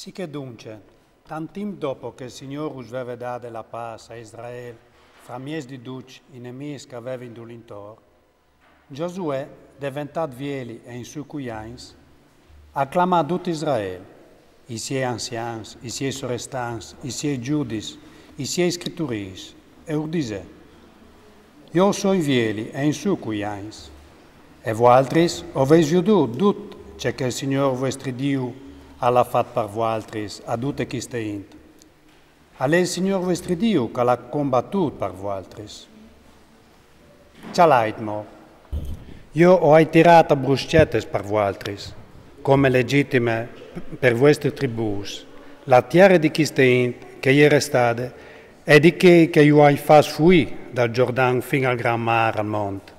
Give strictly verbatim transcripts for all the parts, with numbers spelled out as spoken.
Sichè dunce, tant timp dopo che il Signôr us veve dade la pâs a Israel, framieç di ducj i nemîs che a vevin dulintor, Giosuè, deventât vieli e in sù cui agns, al clamà dut Israel, i siei anzians, i siei sorestants, i siei gjudis, i siei scriturîs, e ur disè: Jo o soi vieli e in sù cui agns, e vualtris o vês viodût dut ce che il Signôr vuestri Diu al à fat par vualtris a dute chiste int. Al è il Signôr vuestri Diu che al à combatût par vualtris. Cjalait mo, jo o ai tirât a bruscetis par vualtris, come legitime par vuestris tribûs, la tiere di chiste int che e je restade e di chei che ju ai fats fuî dal Jordan fin al gran mâr al mont.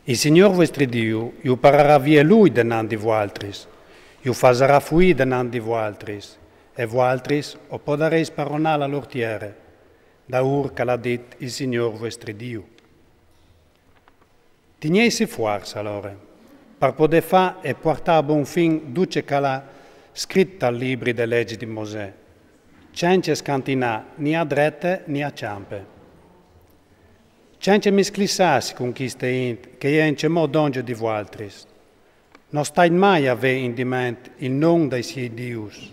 Il Signôr vuestri Diu ju pararà vie lui denant di vualtris, ju fasarà fuî denant di vualtris, e vualtris o podarês paronâ la lôr tiere, daûr che al à dit il Signôr vuestri Diu. Tignêtsi fuarts alore, par podê fâ e puartâ a bon fin dut ce che al à scrit tal libri de legjis di Mosè, cence scantinâ ni a drete ni a cjampe. Cence misclissâsi cun chiste int che e je encjemò dongje di vualtris. No stait mai a vê in diment il non dai siei dius.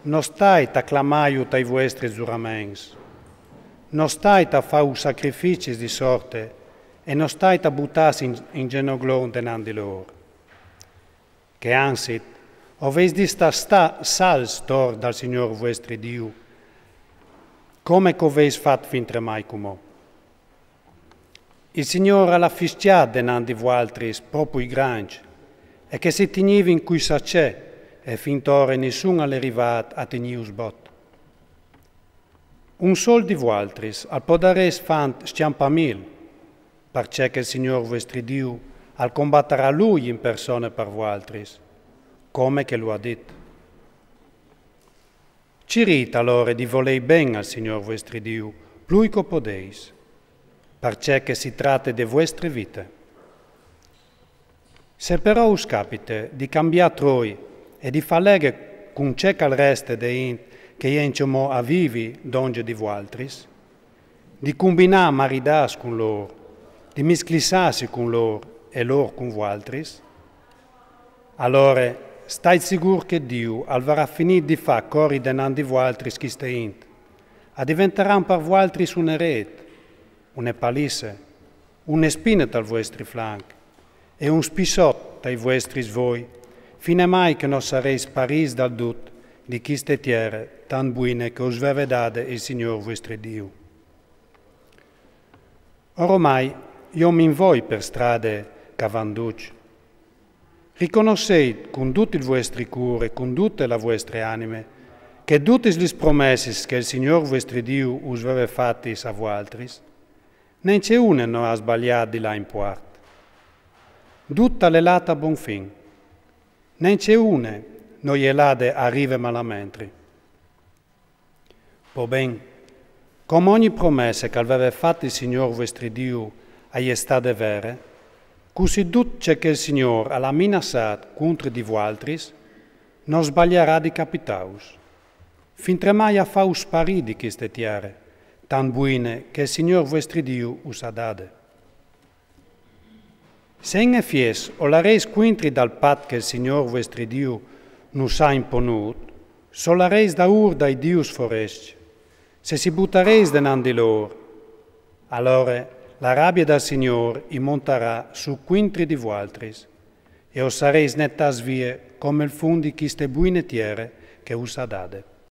No stait a clamâju tai vuestris zuraments. No stait a fâus sacrificis di sorte e no stait a butâsi in, in zenoglon denant di lôr. Che anzit, o vês di stâ, stâ salts tor dal Signôr vuestri Diu, come che o vês fat fintremai cumò. Il Signôr al à fiscjât denant di vualtris propui grancj, e che si tignivin cui sacè, e fintor nissun al è rivât a tignîus bot. Un sol di vualtris al podarès fânt scjampâ mil, parcè che il Signôr vuestri Diu al combatarà lui in persone par vualtris, come che lu à dit. Cirît alore di volei ben al Signôr vuestri Diu, plui che o podês, parcè che si trate de vuestre vite. Se però us capite di cambiâ troi e di fâ leghe cun ce che al reste de int che e je encjemò a vivi dongje di vualtris, di cumbinâ maridâts cun lôr, di misclissâsi cun lôr e lôr cun vualtris, alore stait sigûr che Diu al varà finît di fâ cori denant di vualtris chiste int. A diventaran par vualtris un erêt, une palisse, une spine tal vuestri flanc e un spissot tai vuestris voi, finemai che no sarês sparîts dal dut di chiste tiere tant buine che us veve dade il Signôr vuestri Diu. Ormai jo mi 'nt voi par strade che a van ducj. Riconossêt cun dut il vuestri cûr e cun dute la vuestre anime che dutis lis promessis che il Signôr vuestri Diu us veve fatis a vualtris, nencje une no à sbaliât di lâ in puart. Dut al è lât a bon fin. Nencje une no je lade a rive malamentri. Po ben, come ogni promesse che al veve fat il Signôr vuestri Diu e je stade vere, cussì dut ce che il Signôr al à minaçât cuntri di vualtris no sbaliarà di capitâus, fintremai a fâus sparî di cheste tiere tant buine che il Signôr vuestri Diu us à dade. Se in efiets o larês cuintri dal pat che il Signôr vuestri Diu nus à imponût, se o larês daûr dai dius forescj, se si butarês denant di lôr, alore la rabie dal Signôr i montarà sù cuintri di vualtris, e o sarês netâts vie come il fum di cheste buine tiere che us à dade.